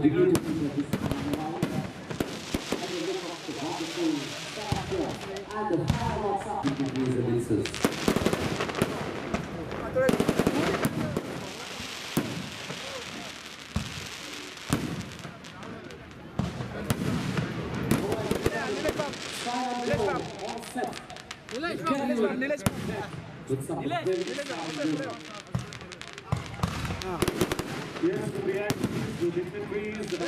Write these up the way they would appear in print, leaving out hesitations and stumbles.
dignitaries of this carnival. And the look of the wonderful and the fireworks of dignitaries amidst us. With some very Yes, the VIPs, the dignitaries that are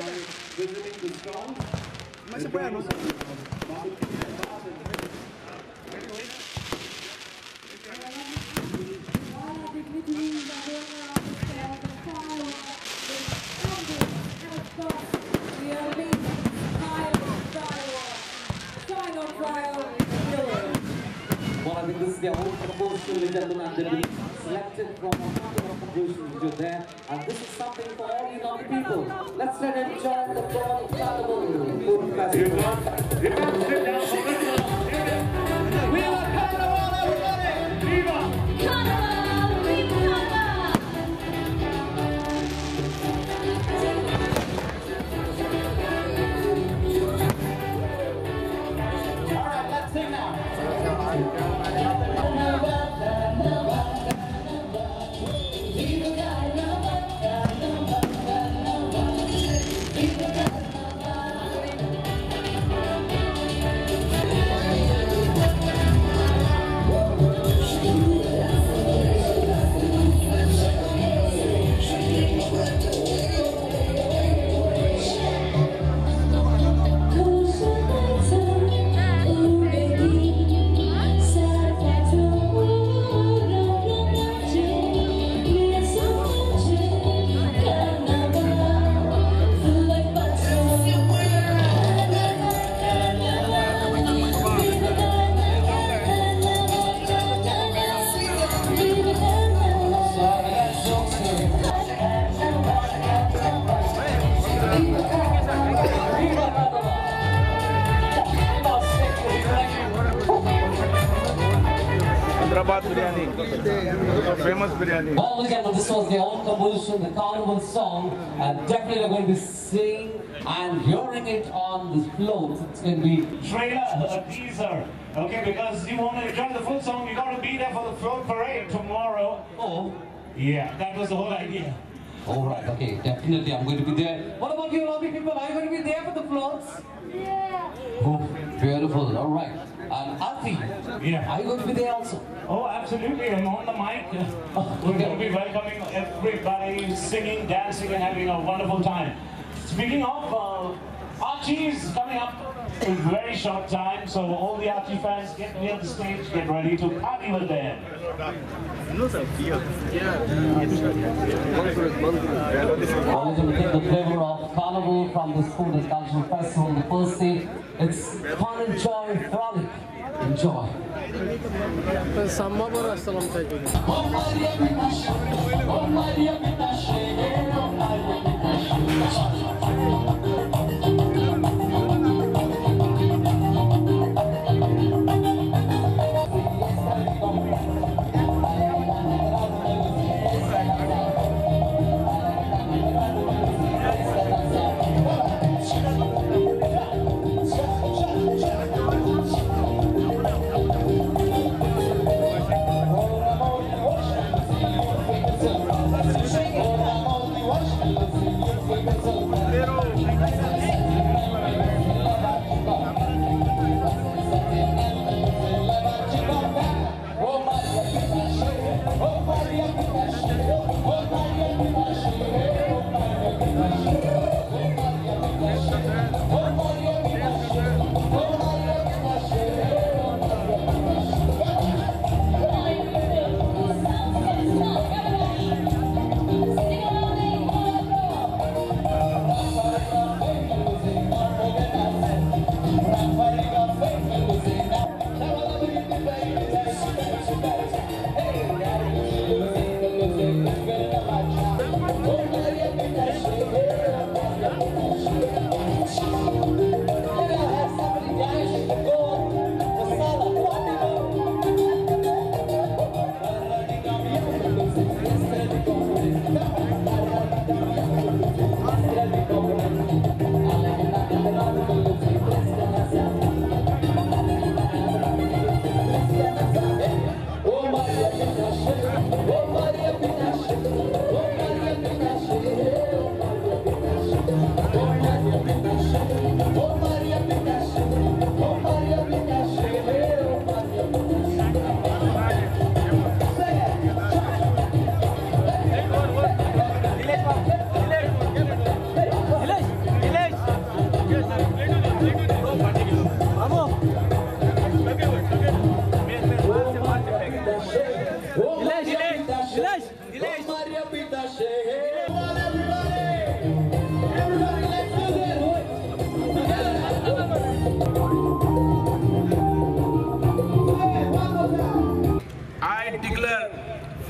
visiting the stall. All the dignitaries are going around the stall, the fireworks, the ambush, and of course, the amazing style of fireworks. Shine on fire, Miller. Well, I think this is their own composition, ladies and gentlemen, and they've been selected from a number of compositions which are there. And this is something for all you lovely people. Let's let them join the Broad Carnival Food Festival. You can't sit down for this long. Viva Carnival, everybody! Viva! Carnival! Viva Carnival! All right, let's sing now. Hyderabad biryani, famous biryani. Well, look at this was their own composition, the Carnival song, and definitely we're going to be seeing and hearing it on the float. It's going to be trailer, a teaser. Okay, because you want to enjoy the full song, you got to be there for the float parade tomorrow. Oh, yeah, that was the whole idea. All right, okay, definitely I'm going to be there. What about you, lovely people? Are you going to be there for the floats? Yeah. Oh, beautiful. All right. And Alfie, yeah, are you going to be there also? Oh, absolutely. I'm on the mic. We're going to be welcoming everybody, singing, dancing, and having a wonderful time. Speaking of, Archie is coming up in very short time, so all the Archie fans, get near the stage, get ready to party with them. All of take the flavor of Carnival from this Food and Cultural Festival, the first day. It's fun and joy, frolic. Enjoy.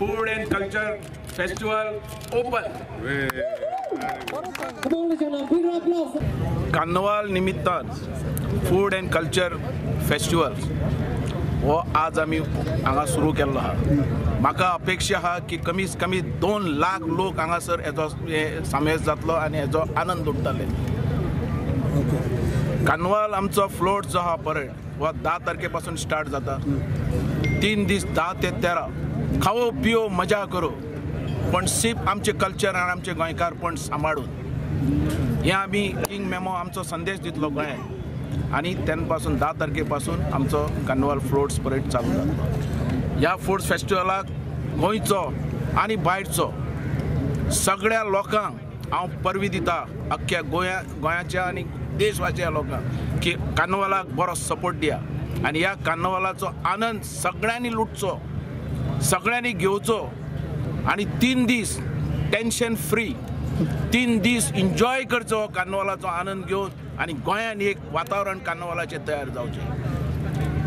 Food and Culture Festival open. Carnival निमित्तान food and culture festival हो आज आमी हांगा सुरू केल्लो आहा. म्हाका अपेक्षा आहा की कमीत कमी 2 लाख लोक हांगासर हेजो सामेस जातलो आनी हेजो आनंद लुटतले. कार्निवाल आमचो फ्लोट जो आहा परेड हो 10 तारखे पासून स्टार्ट जाता. 3 दीस 10 ते 13 खाओ पियो मजा करो, पण सिर्फ आमचें कल्चर आनी आमचें गोंयकारपण सांबाळून हें आमी किंग मेमो आमचो संदेश दितलो गोंयांत. आनी तेन्ना पासून 10 तारखे पासून आमचो कार्निवाल फ्लोट्स परेड चालू जातलो. ह्या फूड फेस्टिवलाक गोंयचो आनी भायरचो सगळ्या लोकांक हांव परवी दिता, अख्ख्या गोंयाच्या आनी देशवाच्या लोकांक की कार्निवालाक बरो सपोर्ट दिया आनी ह्या कार्निवालाचो आनंद सगळ्यांनी लुटचो, सगळ्यांनी घेवचो आनी 3 दीस टेन्शन फ्री 3 दीस एन्जॉय करचो कार्निवालाचो आनंद घेवन आनी गोंयान एक वातावरण कार्निवालाचें तयार जावचें.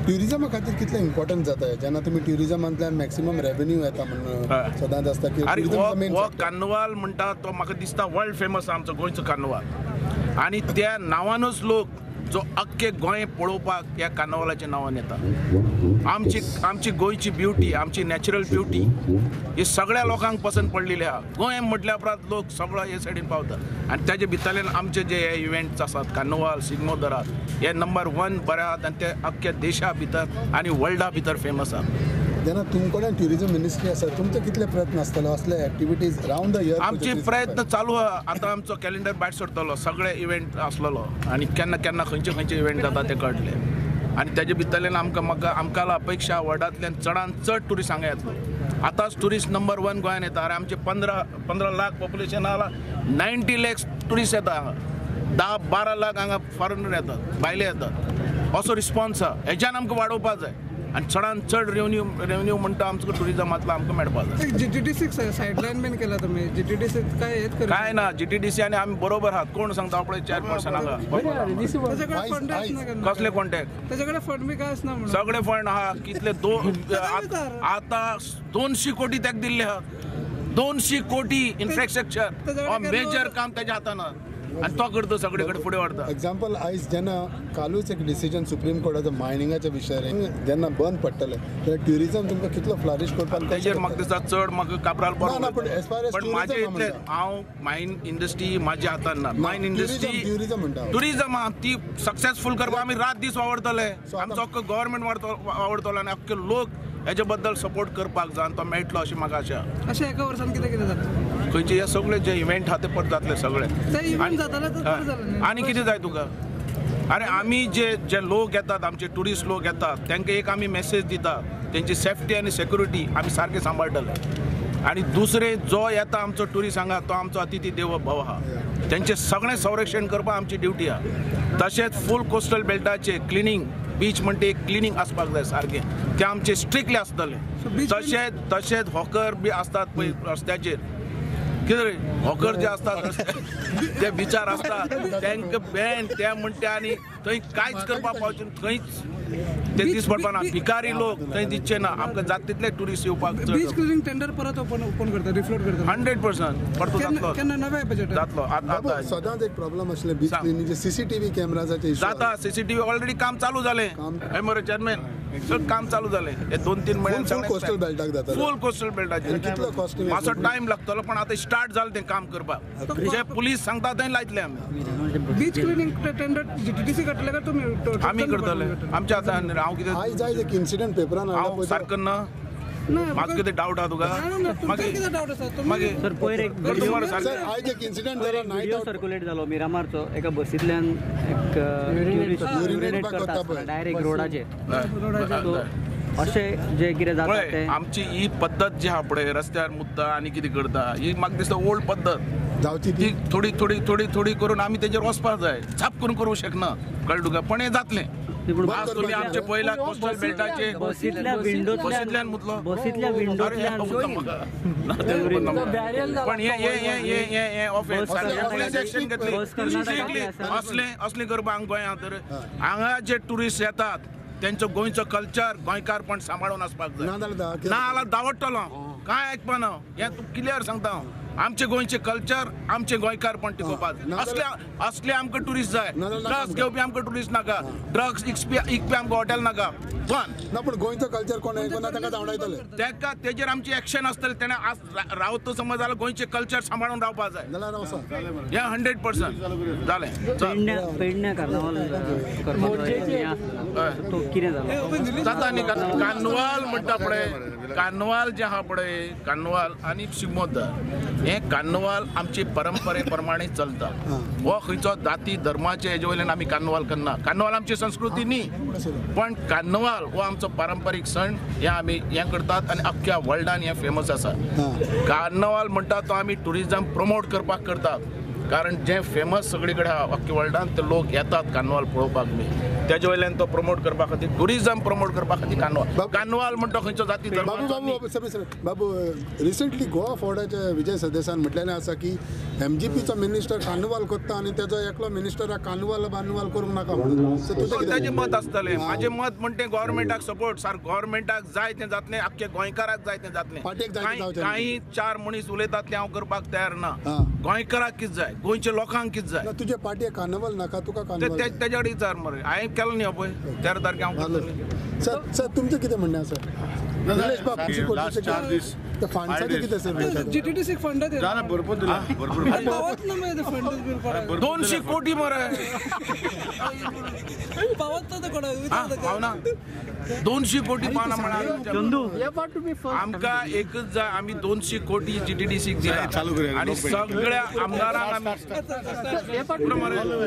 ट्युरिजमा खातीर कितलें इम्पॉर्टंट जाता जेन्ना तुमी ट्युरिजमांतल्यान मॅक्सिमम रेवेन्यू येता म्हणून सदांच आसता की अरे हो कार्निवाल म्हणटा तो म्हाका दिसता वर्ल्ड फेमस आमचो गोंयचो कार्निवाल आनी त्या नांवानूच लोक जो अख्खे गोंय पळोवपाक ह्या कार्निवालाच्या नांवान येता. आमची आमची गोंयची ब्युटी, आमची नॅचरल ब्युटी ही सगळ्या लोकांक पसंत पडलेली आहा. गोंय म्हटल्या उपरांत लोक सगळो हे सायडीन पावता आनी ताजे भितरल्यान आमचे जे हे इव्हेंट्स आसात कार्निवाल, शिगमो दरात हे नंबर 1 बरे आहात आनी ते अख्ख्या देशा भितर आनी वर्ल्डा भितर फेमस आहात. जेन्ना तुमकडे ट्युरिजम मिनिस्ट्री आसा तुमचे कितले प्रयत्न आसतले असले एक्टिविटीज रावंड the year? आमचे प्रयत्न चालू आहा. आतां आमचो कॅलेंडर भायर सरतलो, सगळे इव्हेंट आसलेलो आनी केन्ना केन्ना खंयचे खंयचे इव्हेंट जाता ते कळटले आनी ताजे भितरल्यान आमकां म्हाका आमकां अपेक्षा वर्ल्डांतल्यान चडान चड ट्युरिस्ट हांगा येतलो. आतांच ट्युरिस्ट नंबर 1 गोंयान येता. आरे आमचे 15 लाख पॉप्युलेशन आहा, 90 लॅक्स ट्युरिस्ट येता हांगा, 10-12 लाख हांगा फॉरेनर येतात, भायले येतात. असो रिस्पॉन्स आहा. हेज्यान आमकां वाडोवपाक जाय आनी चडान चड रेवन्यू म्हणटा आमचो ट्युरिजमांतलो आमकां मेळपाक जाय. जीटीडीसी सायडलायन बीन केला तुमी, जीटीडीसी काय हेच काय ना, जीटीडीसी आनी आमी बरोबर आहात. कोण सांगता पळय चेअरपर्सन हांगा कसले कॉन्टॅक्ट ताचे फंड बी काय आसना म्हणून सगळे फंड आहा. कितले आतां 200 कोटी ताका दिल्ले आहा, 200 कोटी इन्फ्रास्ट्रक्चर हो मेजर काम ताच्या हातान आनी तो करता, सगळे कडेन फुडें व्हरता. एग्जाम्पल आयज जेन्ना कालूच एक डिसिजन सुप्रीम कोर्टाचो मायनिंगाच्या विशयार जेन्ना बंद पडटलें जाल्यार ट्युरिजम तुमकां कितलो फ्लॉरिश करपाक तेजेर म्हाका दिसता चड म्हाका काब्राल बरो. पण म्हाजे इतलें हांव मायन इंडस्ट्री म्हाज्या हातान ना. मायन इंडस्ट्री ट्युरिजम म्हणटा, ट्युरिजम ती सक्सेसफूल करपाक आमी रात दीस वावरतले. आमचो अख्खो गव्हर्मेंट वावरतलो आनी अख्खे लोक हेजे बद्दल सपोर्ट करपाक जाय आनी तो मेळटलो अशी म्हाका आशा. अशें एका वर्सान कितें कितें जाता? खंयचे हे सगळे जे इव्हेंट आहा ते परत जातले सगळे. आनी कितें जाय तुका? अरे आमी जे जे लोक येतात, आमचे ट्युरिस्ट लोक येतात, तांकां एक आमी मेसेज दिता, तेंची सेफ्टी आनी सेक्युरिटी आमी सारकें सांबाळटले. आनी दुसरे जो येता आमचो ट्युरिस्ट हांगा तो आमचो अतिथी देवो भव आहा, तेंचें सगळें संरक्षण करपाक आमची ड्युटी आहा. तशेंच फूल कोस्टल बेल्टाचे क्लिनींग, बीच म्हणटा एक क्लिनींग आसपाक जाय सारकें, तें आमचें स्ट्रिक्टली आसतलें. तशेंच तशेंच हॉकर बी आसतात पळय रस्त्याचेर, कितें रे हॉकर जे आसतात ते बिचार आसतात तांकां बॅन ते म्हणटा आनी थंय कांयच करपाक पावचे थंयच ते दीस पडपा ना. भिकारी लोक थंय दिसचे ना. आमकां जाता तितले ट्युरिस्ट येवपाक. बीच क्लिनींग टेंडर परत ओपन करता, रिफ्लोट करता 100% परतो जातलो. केन्ना नव्या बजेट जातलो. आतां सदांच एक प्रॉब्लम आशिल्लें बीच क्लिनींगचे सीसीटीव्ही कॅमेराजाचे जाता. सीसीटीव्ही ऑलरेडी काम चालू जालें. हय मरे चेअरमॅन, सगळें काम चालू जालें. हे 2-3 म्हयने फूल कोस्टल बेल्टाक जाता. फूल कोस्टल बेल्टाचेर कितलो कॉस्ट मातसो टायम लागतलो, पण आतां स्टार्ट जालें तें काम करपाक. जे पुलीस सांगता थंय लायतले आमी. बीच क्लिनींग टेंडर जीटीडीसी काडटले काय तुमी? आमी करतले आमच्या हातान. हांव कितें आयज आयज एक इन्सिडंट पेपरान हांव सारकें ना, म्हाका कितें डावट आहा तुका? मागीर सर पयर एक आयज एक इन्सिडंट जाला, व्हिडिओ सर्क्युलेट जालो मिरामारचो, एका बसींतल्यान एक युरिनेट करता डायरेक्ट रोडाचेर. अशें जे कितें जाता तें आमची ही पद्दत जी आहा पळय रस्त्यार मुत्ता आनी कितें करता ही म्हाका दिसता ओल्ड पद्दत जावची. ती थोडी थोडी थोडी थोडी करून आमी तेजेर वचपाक जाय, झाप करून करूंक शकना, कळ्ळें तुका? पण हें जातलें. आज तुमी आमचे पयला कोस्टल बेल्टाचे बसींतल्या विंडोंतल्यान मुतलो, बसींतल्या विंडोंतल्यान. पण हे हे हे हे हे ऑफेन्स पुलीस एक्शन घेतली स्ट्रिक्टली. असलें असलें करपाक हांगा गोंयांत तर हांगा जे ट्युरिस्ट येतात तेंचो गोंयचो कल्चर, गोंयकारपण सांबाळून आसपाक जाय. ना जाल्यार दावडटलो. कांय आयकपाना हें तूं क्लियर सांगता हांव. आमचे गोंयचे कल्चर आमचे गोंयकारपण टिकोवपाक असले असले आमकां ट्युरिस्ट जाय. ड्रग्स घेवपी आमकां ट्युरिस्ट नाका, ड्रग्स इकपी आमकां हॉटेल नाका. ना पण गोंयचो कल्चर कोण आयकना ताका धांवडायतले, ताका तेजेर आमची एक्शन आसतली. तेणें आज रावतो समज जाल्यार गोंयचें कल्चर सांबाळून रावपाक जाय. हें 100% जालें. पेडण्या कार्नावाल तो कितें जालो जाता न्ही. कार्नवाल म्हणटा पळय, कार्नवाल जें आहा पळय, कार्नवाल आनी शिगमोत्सव हें कार्नवाल आमची परंपरे प्रमाणे चलता. हो खंयचो जाती धर्माचे हेजे वयल्यान आमी कार्नवाल करना. कार्नवाल आमची संस्कृती न्ही, पण कार्नवाल हो आमचो पारंपारीक सण. हें आमी हें करतात आनी अख्ख्या वर्ल्डान हें फेमस आसा. कार्नवाल म्हणटा तो आमी ट्युरिजम प्रमोट करपाक करतात, कारण जें फेमस सगळे कडेन आहा अख्ख्या वर्ल्डान ते लोक येतात कार्नवाल पळोवपाक बी. तेजे वयल्यान तो प्रमोट करपा खातीर, ट्युरिजम प्रमोट करपा खातीर कार्नवाल. कार्नवाल म्हणटा खंयचो जाती बाबू बाबू रिसेंटली गोवा फोर्डाचे विजय सरदेसान म्हटलेलें आसा की एमजीपीचो मिनिस्टर कार्निवाल करता आनी तेजो एकलो मिनिस्टराक कार्निवाल बार्निवाल करूंक नाका म्हणून. तेजें मत आसतलें. म्हाजें मत म्हणटा गव्हर्मेंटाक सपोर्ट. सार गव्हर्मेंटाक जाय तें जातलें, आख्खे गोंयकाराक जाय तें जातलें. कांय चार मनीस उलयतात तें हांव करपाक तयार ना. गोंयकाराक कितें जाय, गोंयच्या लोकांक कितें जाय. तुजे पार्टी कार्निवाल नाका तुका तेज्या कडेन विचार मरे. हांवें केलो न्ही पळय 13 तारखे हांव. सर सर तुमचें कितें म्हणणें आसा? फंडाचें कितें सर? जीटीडीसी फंड भरपूर दिला, भरपूर 200 कोटी मरे पावत पावना 200 कोटी पावना म्हळ्यार आमकां एकच जाय. आमी 200 कोटी जीटीडीसीक दिला आनी सगळ्या आमदारांक आमी.